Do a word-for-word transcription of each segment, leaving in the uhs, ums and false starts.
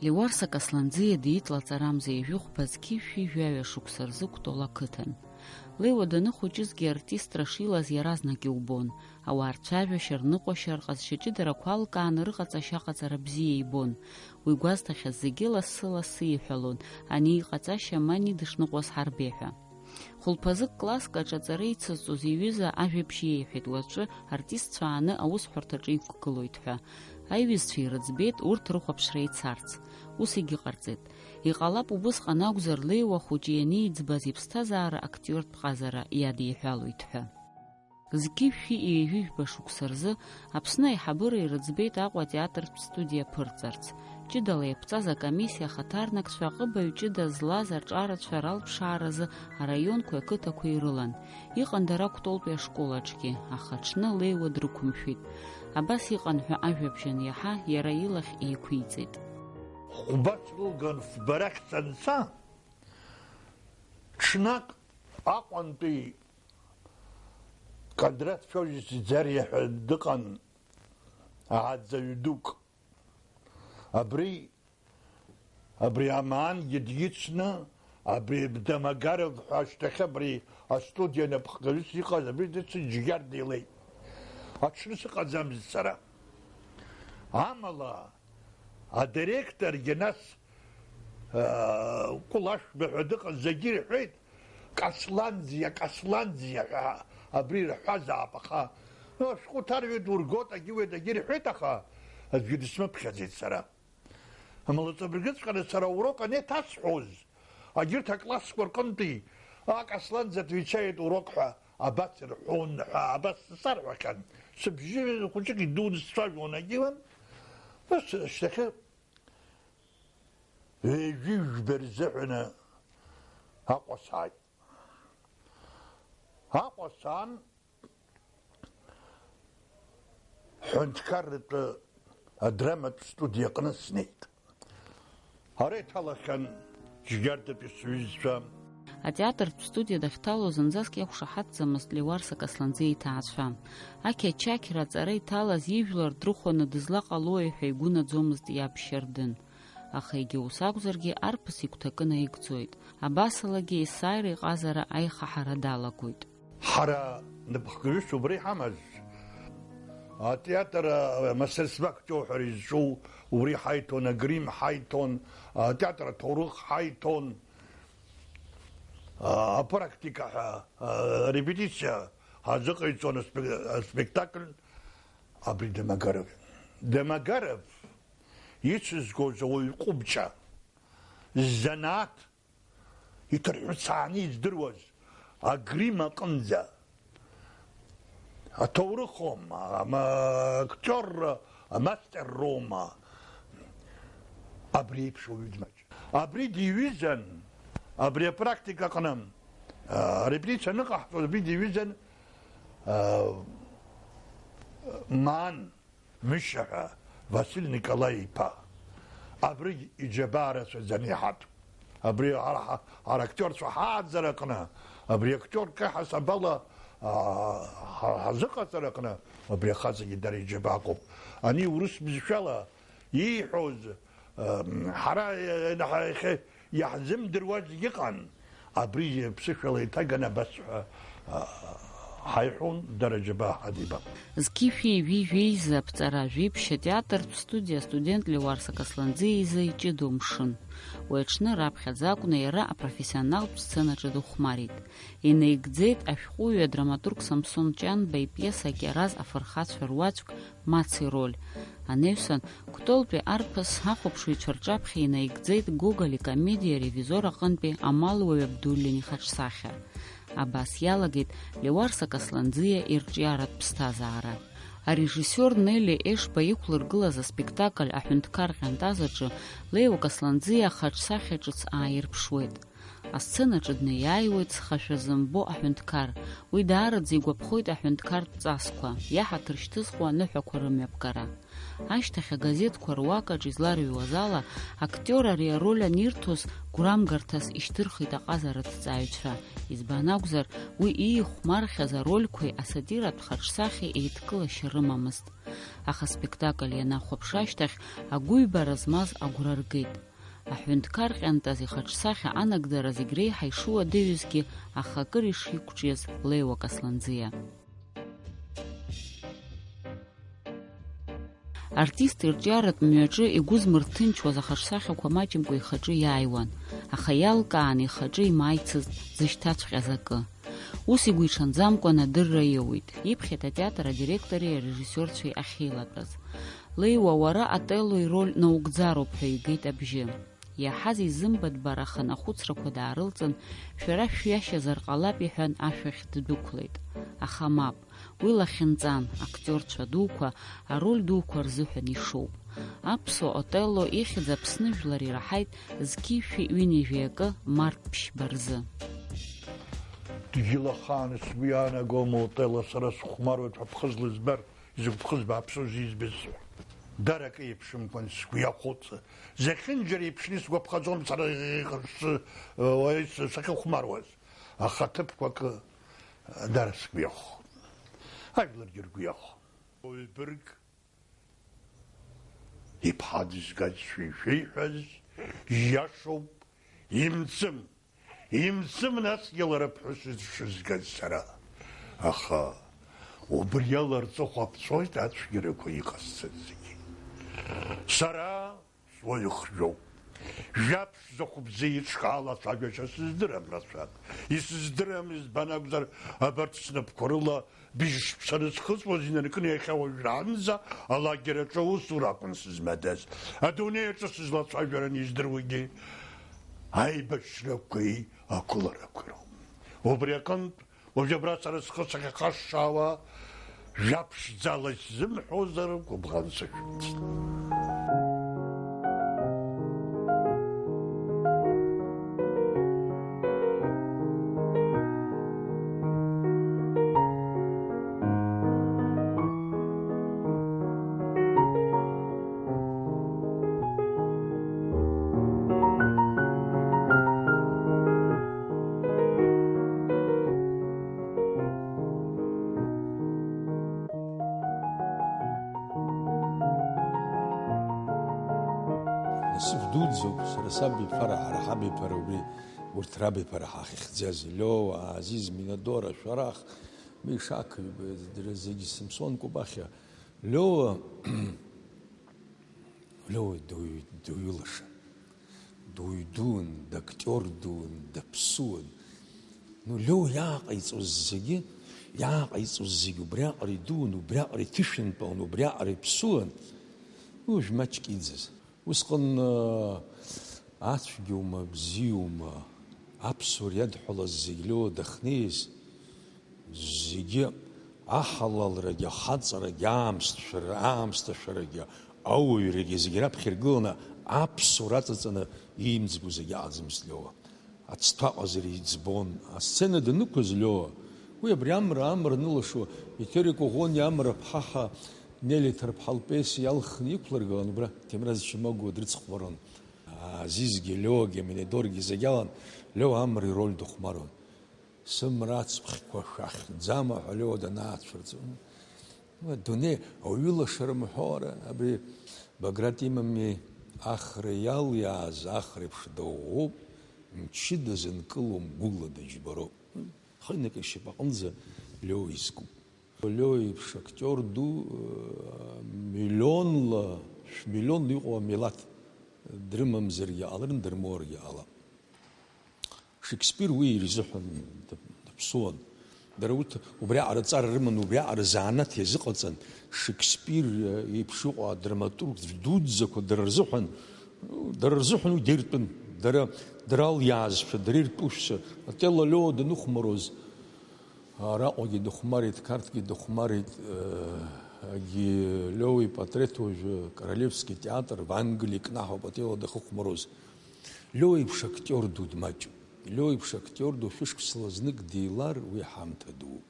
Леуарса Касланӡиа диит лаҵарамза ҩажәи хәба зқьи жәшәи жәаҩа шықәса рзы Кәтол ақыҭан. Леуа даныхәыҷызгьы артистра шилаз иаразнак иубон. Ауаа рцәажәашьа, рныҟәашьа, рҟазшьа ҷыдарақәа алкааны рыҟаҵашьа аҟаҵара бзиа ибон. Уи гәазҭахьаз зегьы лассы-лассы иҳәалон, ани иҟаҵашьа, мани дышныҟәоз ҳарбеи ҳәа. Хәылԥазык класск аҿы аҵара ицызҵоз иҩыза ажәабжь иеиҳәеит, уаҵәы артистцәа ааны аусҳәарҭаҿы иқәгылоит ҳәа. Аиҩызцәа ирыӡбеит урҭ рыхәаԥшра ицарц. Ус егьыҟарҵеит. Иҟалап, убысҟан акәзар, Леуа хәыҷы ианиӡбаз иԥсҭазаара актиортә ҟазара иадиҳәалоит ҳәа. Зқьи жәшәи ҩажәи жәба шықәса рзы Аԥсны аиҳабыра ирыӡбеит Аҟәа атеатртә студиа ԥырҵарц. Ҷыдала иаԥҵаз акомиссиа ахаҭарнакцәа аҟыбаҩ ҷыда злаз аҿарацәа ралԥшааразы араионқәеи ақыҭақәеи ирылан. Иҟан дара Кәтолтәи ашкол аҿгьы, аха аҽны Леуа дрықәымшәеит. Абас иҟан ҳәа ажәабжь аниаҳа, иара илахь еиқәиҵеит. Хәба срылган фба рахь санца, ҽнак Аҟәантәи Кондраҭ Фиодорович Ӡариа ҳәа дыҟан, ааӡаҩ дук. Абри, абри амаангьы дицны, абри Домогаров ҳәа ашьҭахь абри астудиа напхгаҩыс иҟаз абри дыцын, џьгьар дилеит. Аҽны сыҟаӡамызт сара. Амала, адиректоргьы нас, аа, Кәылашәба ҳәа дыҟан, зегьы ирҳәеит, Касланӡиа, Касланӡиа ҳәа абри ирҳәазаап, аха, ну, ашәҟәы ҭарҩеит, ургот, агьыуеит, агьы ирҳәеит, аха аӡәгьы дысмыԥхьаӡеит сара. Амала ҵабыргыҵәҟьаны сара аурок анеиҭасҳәоз, агьырҭ аклассқәа рҟынтәи, а, Касланӡиа отвечает урок ҳәа абас ирҳәон ҳәа, абас сарҳәахьан. Сыбжьы хәыҷык идуны сцәажәон, агьыуан, нас шьҭахьы ҩажәи жәба рзыҳәаны Аҟәа сааит. Аҟәа саан, ҳҳәынҭқарратәы адраматә студиа аҟны снеит. Ара иҭалахьан џьгьардатәи сҩызцәа. Атеатртә студиа дахьҭало зынӡаск иақәшаҳаҭӡамызт Леуарса Касланӡиа иҭаацәа. Ақьачақьра аҵара иҭалаз ижәлар дрыхәаны дызлаҟалои ҳәа игәы наӡомызт иаб Шьардын. Аха егьа ус акәзаргьы, арԥыс игәҭакы наигӡоит. Абасалагьы есааира иҟазара аихаҳара далагоит. Ҳара напхгаҩыс убра иҳамаз, атеатр, а, мастерство актиор ҳәа изҿу убри ҳаиҭон, агрим ҳаиҭон, атеатр аҭоурых ҳаиҭон, а, апрактика ҳәа, а, репетициа ҳазыҟаиҵон аспе-, аспектакль абри Домогаров. Домогаров ицызгоз ауаҩ ҟәыбҷа, ззанааҭ иҭырҳәцааны издыруаз агрим аҟынӡа, аҭоурыхоума, ама актиорра амастер роума, абри еиԥш уаҩы дмаҷ. Абри диҩызан, абри апрактика аҟны, а, арепетициа аныҟаҳҵоз, абри диҩызан, а, Маан Мышьа ҳәа Васил Николаи-иԥа. Абригь иџьабаа рацәаӡаны иҳаҭ. Абри ҳара ҳа-, ҳара актиорцәа ҳааӡара аҟны, абри актиор каҳасабала, аа, ҳа-, ҳазыҟаҵара аҟны, абри ахаҵагьы дара иџьабаақәоуп. Ани урыс бызшәала ииҳәоз, ам, ҳара, е-, е-, ҳа-, иахьа иаҳзымдыруазгьы ыҟан. Абри ԥсышәала иҭаганы абас ҳәа, а, ҳаиҳәон, дара џьабаа ҳадибап. Зқьи жәшәи ҩажәи жәеиза аԥҵара жәиԥшь атеатртә студиа астудент Леуарса Касланӡиа изы иҷыдоу мшын. Уи аҽны раԥхьаӡа акәны иара апрофессионалтә сценаҿы дыхәмарит. Инаигӡеит ашәҟәыҩҩы адраматург Самсон Ҷанба ипиеса Акьараз афырхацәа руаӡәк Маци ироль. Анаҩсан, Кәтолтәи арԥыс ахәаԥшыҩцәа рҿаԥхьа инаигӡеит Гоголь икомедиа Ревизор аҟынтәи амалуаҩ Абдуллин ихаҿсахьа. Абас иалагеит Леуарса Касланӡиа ирҿиаратә ԥсҭазаара. Арежиссиор Нели Ешба иқәлыргылаз аспектакль Аҳәынҭқар ҟьантаз аҿы Леуа Касланӡиа ахаҿсахьа ҿыц ааирԥшуеит. Асценаҿы днеиааиуеит зхашәа зымбо аҳәынҭқар. Уи даараӡа игәаԥхоит аҳәынҭқартә ҵасқәа, иаҳаҭыр шьҭызхуа аныҳәақәа рымҩаԥгара. Ашьҭахь агазеҭқәа руакаҿ изларыҩуаз ала, актиор ари ароль анирҭоз гәрамгарҭас ишьҭырхит аҟазара аҭҵааҩцәа. Избан акәзар, уи иихәмархьаз арольқәеи асатиратә хаҿсахьеи еидкылашьа рымамызт. Аха аспектакль ианахәаԥш ашьҭахь, агәыҩбара змаз агәра ргеит. Аҳәынҭқар ҟьантаз ихаҿсахьа анагӡара зегь реиҳа ишуадаҩызгьы, аха акыр ишиқәҿиаз Леуа Касланӡиа. Артист ирҿиаратә мҩаҿы игәы змырҭынчуаз ахаҿсахьақәа маҷымкәа ихаҿы иааиуан, аха иалкаан ихаҿы имааицызт зышьҭаҵәҟьаз акы. Ус игәиҽанӡамкәан адырра иоуит, иԥхьеит атеатр адиректори арежиссиорцәеи ахьеилатәаз. Леуа, уара Отелло ироль наугӡароуп ҳәа игеит абжьы. Иаҳаз изымбатәбарахан ахәыцрақәа даарылҵын, шәара шәҩашьазар ҟалап, иҳәан, ашәахь ддәықәлеит. Аха мап, уи лахьынҵан, актиорцәа дуқәа, ароль дуқәа рзыҳәан ишоуп. Аԥсуа Отелло ихьӡ Аԥсны жәлар ираҳаит зқьи шәи ҩынҩажәи акы март ԥшьба рзы. Дгьыл ахаан сгәы иаанагома, Отелло, сара сыхәмаруеит ҳәа ԥхыӡ лызбар, изакә ԥхыӡ бааԥсузеи избаз сҳәа. Дар акы еиԥшымкәан сгәы иахәыцы. Зехьынџьара еиԥшны исгәаԥхаӡом сара иҟаԥшьы, уаҩ сахьыхәмаруаз. Аха ҭыԥқәа акы дара сгәы иахәон. Ажәларгьы ргәы иахәон. Уаҩ бырг иԥҳа дызгаз шәишәеиҳәаз иашоуп, имцым. Имцым насгьы лара ԥҳәыс дшызгаз сара. Аха убри ала рҵыхәа ԥҵәоит ацәгьарақәа иҟасҵаз зегьы. Сара суаҩы хжәоуп. Жәаԥшь захәыбзиеиҿкаала ацәажәашьа сыздырам рацәак. Исыздырам, избан акәзар, абарҭ снапқәа рыла быжьшԥса рызхыҵуаз инаркны иахьа уажәраанӡа алагер аҿы аусура акәын сызмадаз. Адунеи аҿы сызлацәажәараны издыруагьы аибашьрақәеи ақәыларақәеи роуп. Убри аҟынтә, уажә абра сара схы сахьахашшаауа, жәаԥшӡала исзымҳәозар, гәыбӷан сышәымҭ. Насыԥ дуӡӡоуп, сара саб иԥара, ҳара ҳаб иԥара убри, урҭ раб иԥара ҳахьыхьӡаз, Леуа, Азиз, Минадора, Шәарах, Мишак, дара зегьы, Самсон Кубахьа. Леуа, Леуа дуаҩ, дуаҩы лаша. Дуаҩ дуун, дактиор дуун, даԥсуан. Ну, Леуа иааҟаиҵоз зегьы, иааҟаиҵоз зегьы убриаҟара идуун, убриаҟара иҭышәынтәалан, убриаҟара иԥсуан. Уажә маҷк иӡыз. Усҟан, э, ацәгьоума, бзиоума, аԥсуара иадҳәалаз зегь Леуа дахьнеиз, зегьы аҳалалрагьы, ахаҵарагьы, аамсҭашәара-, аамсҭашәарагьы, ауаҩрагьы зегь раԥхьа иргыланы аԥсуара аҵаҵаны иимӡбо зегь аҟаӡамызт Леуа. Ацҭәаҟазара иӡбон. Асцена данықәыз Леуа, уи абри амра, амра анылашо, Еҭери Коӷониа амра ԥҳа ҳәа Нели Ҭарԥҳа лпиеса иалхны иқәлыргылан, убра Ҭемраз Чимагәуа дрыцхәмарон. Азизгьы, Леогьы, Минедоргьы зегь алан Леуа амра ироль дыхәмаруан. Сымра ацԥхьқәа шәахьӡама ҳәа Леуа данаацәырҵ. Адунеи ауаҩы лашара мҳәоура, абри Баграт имами Ахра иалиааз Ахра еиԥш дыӷәӷәоуп, мчыда зынкылом, гәыла дыџьбароуп. Хынак ишьапаҟынӡа Лео изкуп. Лео еиԥш актиор ду, э, миллионла, шә-, миллионла иҟоу амилаҭ дрымамзаргьы ҟаларын, дырмоургьы ҟалап. Шекспир уи ирзыҳәан дап-, даԥсуан. Дара урҭ убриаҟара ҵара рыман, убриаҟара занааҭ иазыҟаҵан, Шекспир, э, еиԥш иҟоу адраматург дуӡӡақәа дара рзыҳәан, дара рзыҳәан уи диртәын. Дара, дара алиаазшәа, дара иртәушәа. Отелло Лео даныхәмаруаз, араҟагьы дыхәмарит, Қарҭгьы дыхәмарит, э, агьи Лео ипатреҭ уажәы Королевский театр, Вангель икнаҳауп Отелло дахыхәмаруаз. Лео еиԥш актиор ду дмаҷуп. Лео еиԥш актиор ду шәышықәсала знык дилар, уи ҳамҭа дууп.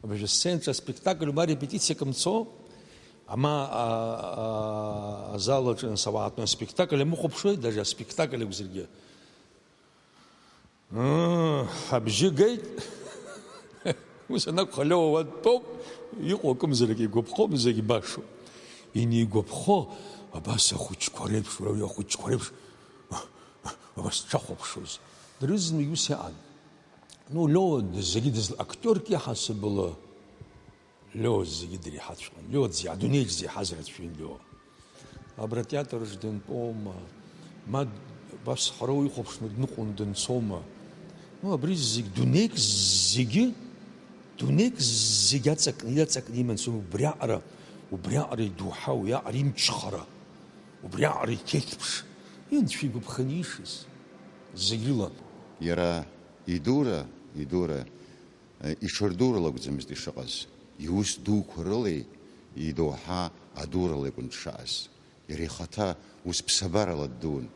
Абыржәы асценаҿы аспектакль ма репетициак мцо, Ама, а, а, азал аҿы нас ауаа тәаны аспектакль амыхәаԥшуеит, даже аспектакль акәзаргьы. Ыы, абжьы геит. Ус анакәха, Леуа уа дтәоуп, иҟоу акымзарак игәаԥхом, зегь башоуп. Инеигәаԥхо, абас ахәыҷқәа реиԥш, уара уи ахәыҷқәа реиԥш, абас дшахәаԥшуаз. Дара рзынгьы ус иҟан. Ну, Леуа зегьы дыз-, актиорк иаҳасабала Леуа зегьы дреиҳаҵәҟьан. Леуа дзиа-, адунеиаҿ зеиҳаз рацәаҩын Леуа. Абра атеатр аҿы дынтәоума, ма д-, абас ҳара уихәаԥшны дныҟәон дынцома? Ну, абри зегь, дунеик зегьы, дунеик зегь аҵакны, иаҵакны иман, убриаҟара, убриаҟара идоуҳа, уиаҟара имчхара, убриаҟара иқьеқьԥш, инцәа игәаԥханы ишаз, зегь рыла. Иара идура, идура, Иҽырдурала акәӡамызт ишыҟаз, иус дуқәа рылеи идоуҳа адурала акәын дшааз. Иара ихаҭа ус ԥсабарала ддуун.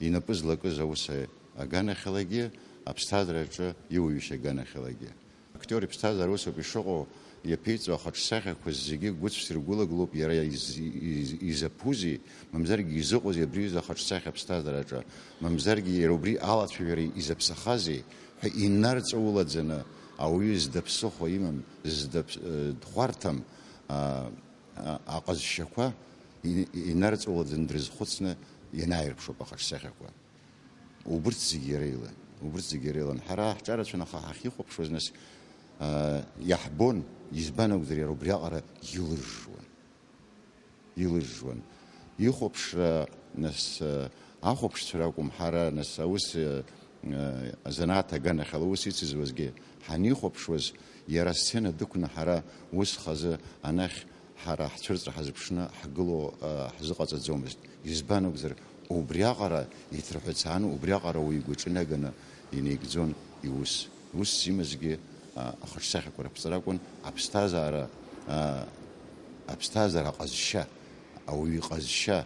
Инапы злакыз аус аганахьалагьы, аԥсҭазаараҿы иуаҩышьа аганахьалагьы. Актиор иԥсҭазаара усоуп ишыҟоу, иаԥиҵо ахаҿсахьақәа зегьы гәыцәс иргәылагылоуп иара из-, из-, изаԥузеи, мамзаргьы изыҟоузеи абри аҩыза ахаҿсахьа аԥсҭазаараҿы, мамзаргьы иара убри алацәажәара изаԥсахазеи? Ҳәа инарҵаулаӡаны, ауаҩы зда ԥсыхәа имам, зда ԥ-, э, дхәарҭам, а, а, аҟазшьақәа и-, инарҵаулаӡаны дрызхәыцны ианааирԥшуп ахаҿсахьақәа. Убырҭ зегьы иара илан, убырҭ зегьы иара илан. Ҳара ҳҿарацәаны ҳа ҳахьихәаԥшуаз, нас, а, иаҳбон, избан акәзар, иара убриаҟара илыржжуан. Илыжжуан. Ихәаԥшра, нас, ахәаԥшцәа ракәым, ҳара, нас, аус, азанааҭ аганахьала аус ицызуазгьы ҳанихәаԥшуаз, иара асцена дықәны ҳара ус хазы анахь ҳара ҳцәырҵра ҳазыԥшны ҳгылоу, ҳзыҟаҵаӡомызт. Избан акәзар, убриаҟара иҭырҳәацааны, убриаҟара уи игәаҿы инаганы инеигӡон иус. Ус имазгьы, а, ахаҿсахьақәа раԥҵара акәын, аԥсҭазаара, а, аԥсҭазаара аҟазшьа, ауаҩы иҟазшьа,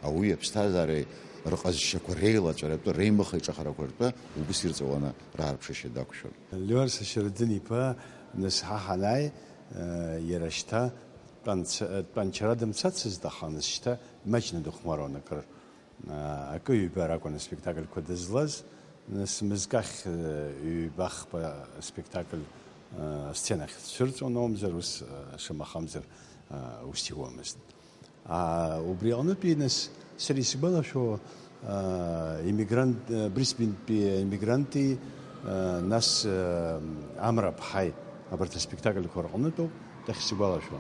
ауаҩы аԥсҭазаареи рҟазшьақәа реилаҵәаратәы, реимыхеиҿахарақәа ртәы убыс ирҵауланы раарԥшышьа дақәшәон. Леуарса Шьардын-иԥа, нас ҳа ҳанааи, а, иара шьҭа тәанча-, тәанчара дымцацызт, аха нас шьҭа имаҷны дыхәмаруан акыр. Акы-ҩба ракәын аспектакльқәа дызлаз, нас мызкахь, ҩба-хԥа спектакль асценахь дцәырҵуан, умзар ус, шамахамзар, ус иуамызт. Убри аҟнытәи, нас, сара исгәалашәо, иммигрант, Брисбентәи аиммигранти, нас, Амра ԥҳаи, абарҭ аспектакльқәа рҟнытәоуп дахьсгәалашәо.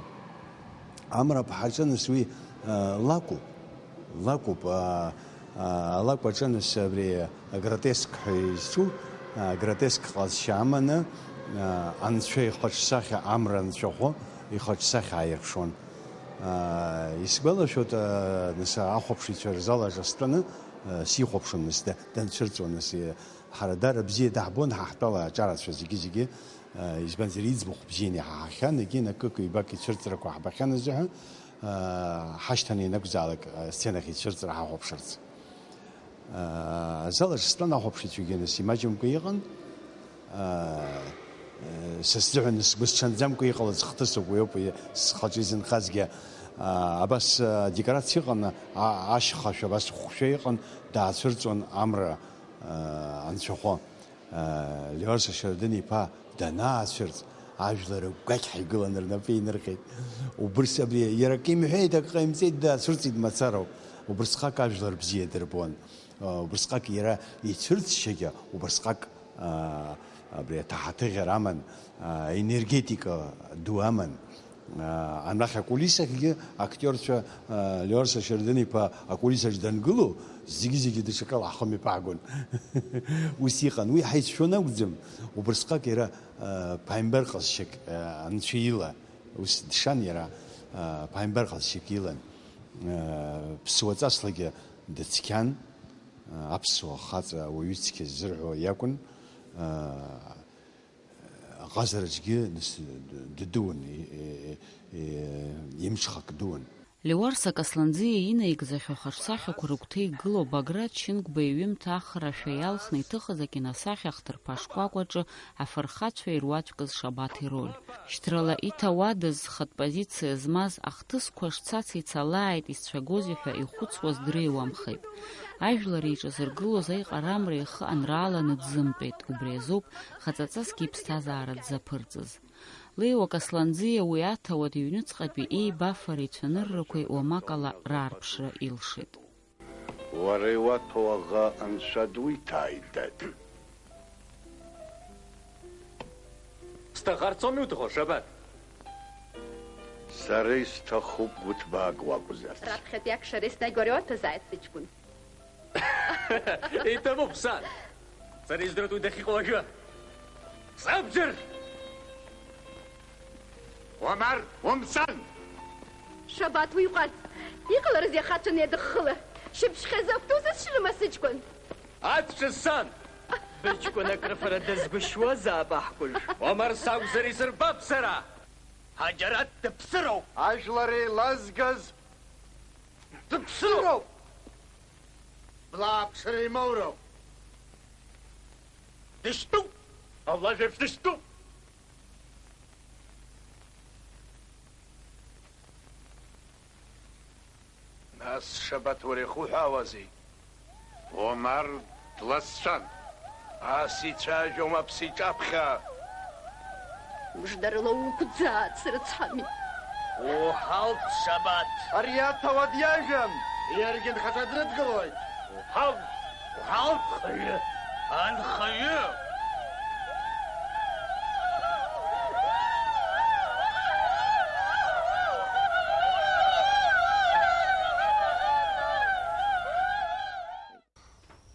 Амра ԥҳаҿы, нас, уи, а, лакәуп, лакәуп, а, а, алакә аҿы, нас, абри агротеск ҳәа изҿу, а, агротеск ҟазшьа аманы, а, анцәа ихаҿсахьа, амра анцәахәы ихаҿсахьа ааирԥшуан. А, исгәалашәоит, а, нас, ахәаԥшыҩцәа рзал аҿы стәаны, а, сихәаԥшуан, нас, да-, данцәырҵуан, нас, и-, ҳара дара бзиа даҳбон, ҳа ҳтәала аҿарацәа зегьы-зегьы, а, избанзар, иӡбахә бзианы иҳаҳахьан, егьи акык-ҩбак ицәырҵрақәа ҳбахьан азыҳәа, а, ҳашьҭан ианакәзаалак, а, асценахь ицәырҵра ҳахәаԥшырц. А, азал аҿы стәан, ахәаԥшыҩцәагьы, нас, имаҷымкәа иҟан. А, са сзыҳәан сгәы сҽанӡамкәа иҟалаз хҭысуп, уи ауп схаҿы изынхазгьы. А, абас, а, декорациа ыҟан, а, ашьхашә абас хәшәа иҟан, даацәырҵуан амра, а, анцәахәы. Леуарса Шьардын-иԥа данаацәырҵ, ажәлар агәақь ҳаигыланы рнапы инырҟьеит. Убырс абри иара акы имҳәеит, акы ҟаимҵеит, дацәырҵит мацароуп. Убырсҟак ажәлар бзиа дырбон. Убырсҟак иара ицәырҵшьагьы убырсҟак, а, абри аҭаҳаҭыӷьара аман, а, енергетика ду аман. Аа, анахь акулисахьгьы актиорцәа, аа, Леуарса Шьардын-иԥа акулисаҿ дангылоу, зегьы-зегьы даҽакала ҳхы мҩаԥаагон. Ус иҟан. Уи ҳаицәшәон акәӡам, убырсҟак иара, аа, ԥааимбар ҟазшьак, аа, анцәа ила, ус дшан иара, аа, ԥааимбар ҟазшьак илан. Аа, ԥсуаҵаслагьы дыцқьан, аа, аԥсуа хаҵа ауаҩы цқьа ззырҳәо иакәын. Аа, Аҟазараҿгьы, нас, дыдуан, и-, и-, и-, имҽхак дууан. Леуарса Касланӡиа инаигӡахьоу хаҿсахьақәа рыгәҭа игылоу Баграт Шьынқәба иҩымҭа ахрашәа иалхны иҭыхыз акиносахьа ахҭырԥа шкәакәаҿы афырхацәа ируаӡәкыз Шабаҭ ироль. Шьҭрала иҭауадаз зхатә позициа змаз ахҭысқәа шцац ицалааит исцәагозеи ҳәа ихәыцуаз дреиуамхеит. Ажәлар еиҿазыргылоз аиҟарамра ихы анрааланы дзымтәеит, убри азоуп хаҵаҵасгьы иԥсҭазаара дзаԥырҵаз. Леуа Касланӡиа уи аҭауад иҩныҵҟатәи еибафареи цәаныррақәеи уамакала раарԥшра илшеит. Уара иуаҭәоу аӷа анцәа дуиҭааит, дад. Сҭахарц ауми уҭаху, Шабаҭ? Сара исҭахуп гәыҭбаак уакәзарц. Раԥхьатәи акшара еснагь уара иуаҭәазааит, сыҷкәын. Иҭабуп, сан. Сара издыруеит уи дахьыҟоу уажәы. Сабџьар! Уамар, умцан! Шабаҭ, уиҟәаҵ! Иҟаларызеи ахацәа неидыххылар? Шьыбжьхьазы акәту зысшьрыма, сыҷкәын? Аҵәца сан! Быҷкәын акрыфара дазгәышьуазаап аҳкәажә. Уамар сакәзар исырбап сара! Ҳаџьараҭ дыԥсыроуп! Ажәлар еилазгаз дыԥсыроуп! Блааԥшра имоуроуп! Дышьтәуп! Алажә еиԥш дышьтәуп! Нас, Шабаҭ, уара ихуҳәаауазеи? Омар дласцәан. Ас ицәажәом аԥсы иҿаԥхьа. Мыждарыла уқәӡаац, рыцҳами. Уҳалт, Шабаҭ! Ари аҭауад иажәам! Иаргьы нхаҭа дрыдгылоит! Уҳалт! Уҳалт, анхаҩы! Анхаҩы!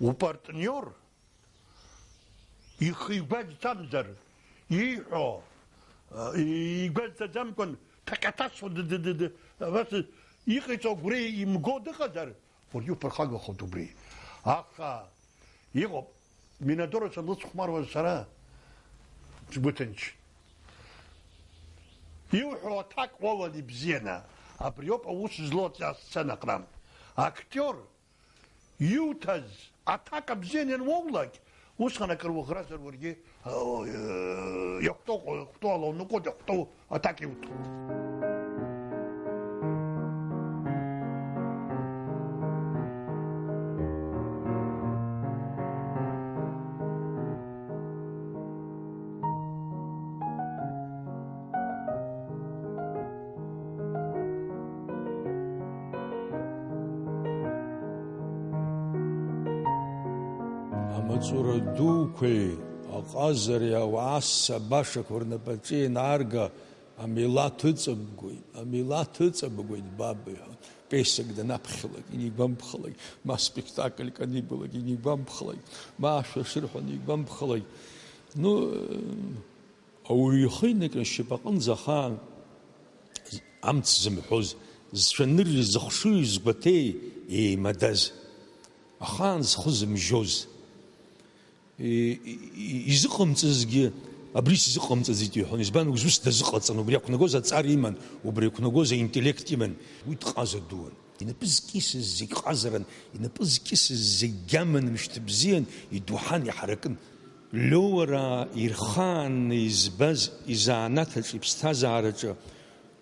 Упартниор ихы игәаҵәҭамзар, ииҳәо, э, игәаҵәҭаӡамкәан ҭаҟьаҭасуа д-, д-, д-, д-, абас иҟаиҵо агәра имго дыҟазар, уаргьы уԥырхагахоит убри. Аха иҟоуп, Минадора санлыцхәмаруаз сара, сгәы ҭынч. Иуҳәо аҭак уоуан ибзианы, абриоуп аус злоу асценаҟны. Актиор иуҭаз аҭак абзианы иануоулак, усҟан акыр уӷразар уаргьы, э, иахәҭоу, иахәҭоу ала уныкәоит, иахәҭоу аҭак иуҭо. Амаҵура дуқәеи аҟазареи ауаа ссабашақәа рнапаҿы ианаарга, амилаҭ ыҵабгоит, амилаҭ ыҵабгоит, баба, иҳәон. Песак данаԥхьалак, инигәамԥхалак, ма спектакльк анибалак, инигәамԥхалак, ма ашәа шырҳәо анигәамԥхалак. Ну, ауаҩы ихы инаркны ашьапаҟынӡа ахаан амц зымҳәоз, зцәанырреи зыхшыҩи згәаҭеи еимадаз, ахаан зхы зымжьоз, и-, и-, изыҟамҵазгьы абри сзыҟамҵаӡеит иҳәон. Избан, ус дазыҟаҵан, убри ақәнагоз аҵара иман, убри ақәнагоз аинтеллект иман. Уи дҟаза дуан. Инапы зкьысыз зегь ҟазаран, инапы зкьысыз зегь гьаман, мышьҭыбзиан, идоуҳан, иҳаракын. Леуараа ирхаанны избаз изанааҭ аҿы, иԥсҭазаараҿы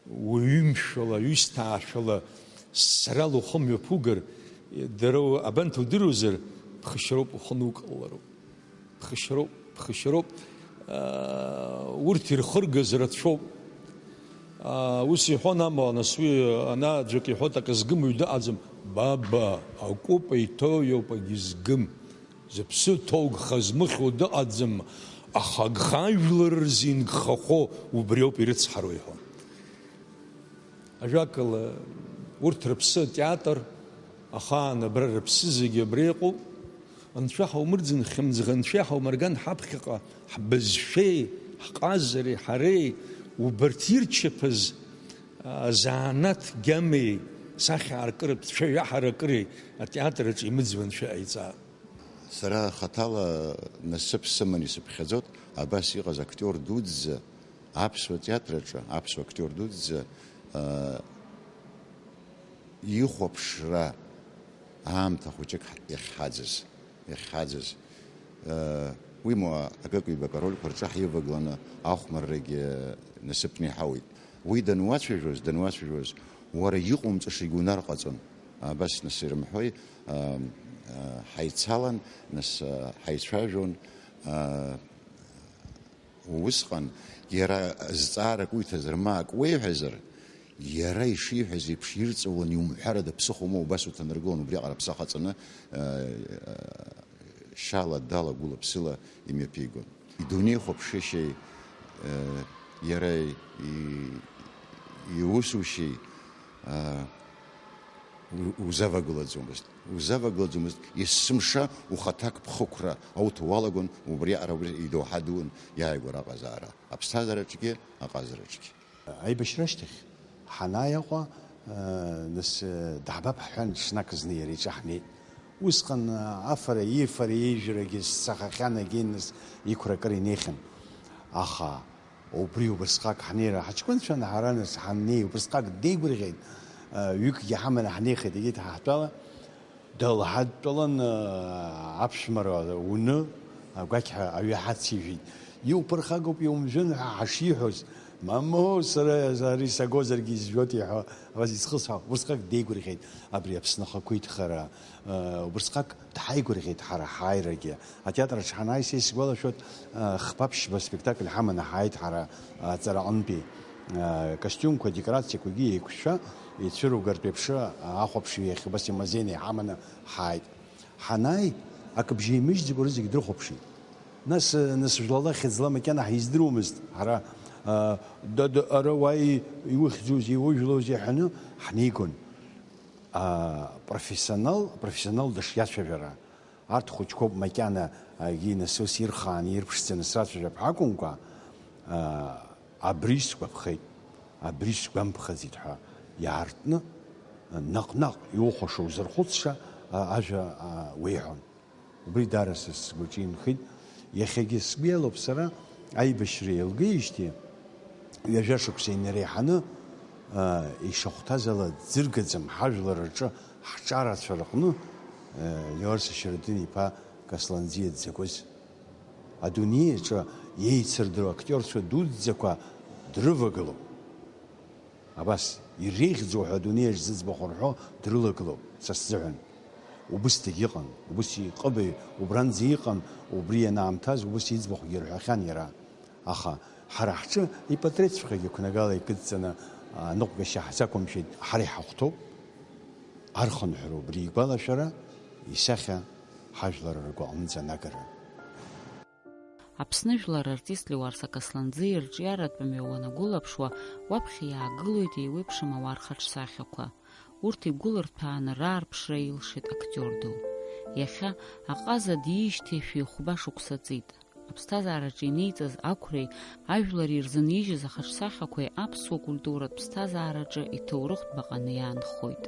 уаҩымшәала, ҩысҭаашәала сцарала ухы мҩаԥугар, дара абанҭ удыруазар, ԥхашьароуп, ухы нукыллароуп. Ԥхашьароуп, ԥхашьароуп. Урҭ ирхыргаз рацәоуп. Ус иҳәон амала, нас уи ана аӡәк иҳәоит, акы згым уаҩ дыҟаӡам. Баба, акәыпа иҭоу иоуп агьызгым. Зыԥсы ҭоу гха змыхьуа дыҟаӡам, аха гха жәлар рзы ингхахо убриоуп ирыцҳароу, иҳәон. Ажәакала, урҭ рыԥсы атеатр, ахаан абра рыԥсы зегьы абра иҟоуп. Анцәа ҳаумырӡын, хьымӡӷ анцәа иҳаумырган ҳаԥхьаҟа ҳбызшәеи, ҳҟазареи, ҳареи, убарҭ ирчаԥаз, а, занааҭ гьамеи, сахьа аркыратә цәаҩаҳара акыреи атеатр аҿы имыӡуа анцәа иҟаиҵа. Сара хаҭала насыԥ сыман исыԥхьаӡоит абас иҟаз актиор дуӡӡа, аԥсуа театр аҿы аԥсуа актиор дуӡӡа, аа, Ихәаԥшра аамҭа хәыҷык иахьҳаӡыз, иахьҳаӡыз, уимоу акык-ҩбак арольқәа рҿы ҳивагыланы ахәмаррагьы насыԥны иҳауеит. Уи дануацәажәоз, дануацәажәоз, уара иҟоумҵаша игьунарҟаҵон. Абас нас ирымҳәои, ҳаицалан, нас ҳаицәажәон. Усҟан иара зҵаарак уиҭазар, ма ак уеиҳәазар, иара ишиҳәаз еиԥш ирҵаулан иумҳәарада ԥсыхәа умоу, убас уҭанаргылон, убриаҟара аԥсахаҵаны, шьала, дала, гәыла-ԥсыла имҩаԥигон. Идунеихәаԥшышьеи, иара и-, иусушьеи, у-, узавагылаӡомызт. Узавагылаӡомызт, есымша ухаҭак ԥхықәра ауҭо уалагон, убриаҟара убри идоуҳа дуун иааигәара аҟазаара, аԥсҭазаараҿгьы, аҟазараҿгьы. Аибашьра ашьҭахь ҳанааи Аҟәа, нас, даҳбап ҳҳәан, ҽнак зны иара иҿы ҳнеит. Усҟан афара, ифара, ижәрагьы сцахахьан, егьи нас иқәра акыр инеихьан. Аха убри убасҟак ҳнеира ҳаҷкәынцәан, ҳара нас ҳаннеи, убасҟак деигәырӷьеит, ҩыкгьы ҳаманы ҳнеихеит, егьи ҳаҳтәала. Далҳадтәалан, аԥшәмара уны, агәақьҳәа аҩы ҳацижәит. Иуԥырхагоуп, иумжәын ҳәа ҳашиҳәоз, мамоу, сара ари сагозаргьы изжәот иҳәо, абас изхысҳәаауа, убысҟак деигәырӷьеит абри Аԥсны ахақәиҭхара, убысҟак дҳаигәырӷьеит ҳара ҳааирагьы. Атеатр аҿы ҳанааи, са исгәалашәоит, хԥа-ԥшьба спектакль ҳаманы ҳааит ҳара, аҵараҟынтәи. Костиумқәа, декорациақәагьы еиқәшәшәа, ицәыругартә еиԥш, ахәаԥшҩы иахь убас имазеины иҳаманы ҳааит. Ҳанааи, акыбжьеимыжьӡакәа рызегь дрыхәаԥшит. Нас, нас жәлала хьыӡла макьана ҳиздыруамызт. Ҳара, а, дад, ара уаи иухьӡузеи, иужәлоузеи ҳәаны ҳнеигон. А, профессионал, профессионал дышиацәажәара. Арҭ хәыҷқәоуп макьана, а, егьи нас ус ирхааны, ирԥшӡаны срацәажәап ҳәа акәымкәа, а, абри сгәаԥхеит, абри сгәамԥхаӡеит ҳәа иаартны, наҟ-наҟ иухәаша узырхәыцша, а, ажәа, а, уеиҳәон. Убри даара са сгәаҿы инхеит. Иахьагьы сгәы иалоуп сара, аибашьра еилгеижьҭеи, ҩажәа шықәса инареиҳаны, а, ишахәҭаз ала ӡыргаӡам ҳажәлар рҿы ҳҿарацәа рҟны, а, Леуарса Шьарыдын-иԥа Касланӡиа дзакәыз. Адунеи аҿы еицырдыруа актиорцәа дуӡӡақәа дрывагылоуп. Абас, иреиӷьӡоу ҳәа адунеи аҿ зыӡбахә рҳәо дрылагылоуп, са сзыҳәан. Убыс дагьыҟан, убыс иҟыбаҩ, убранӡа иҟан, убри ианаамҭаз убыс иӡбахәгьы рҳәахьан иара. Аха ҳара ҳҿы ипатреҭҵәҟьагьы қәнагала икыдҵаны аныҟәгашьа ҳзақәымшәеит, ҳара иҳахәҭоуп. Архынҳәра убри игәалашәара, исахьа ҳажәлар ргәаҟынӡа анагара. Аԥсны жәлар артист Леуарса Касланӡиа ирҿиаратә мҩа уанагәылаԥшуа, уаԥхьа иаагылоит еиуеиԥшым ауаа рхаҿсахьақәа. Урҭ игәылырҭәааны раарԥшра илшеит актиор ду. Иахьа аҟаза диижьҭеи шәи хәба шықәса ҵит. Аԥсҭазаараҿы инеиҵаз ақәреи ажәлари ирзынижьыз ахаҿсахьақәеи аԥсуа культуратә ԥсҭазаараҿы иҭоурыхтә баҟаны иаанхоит.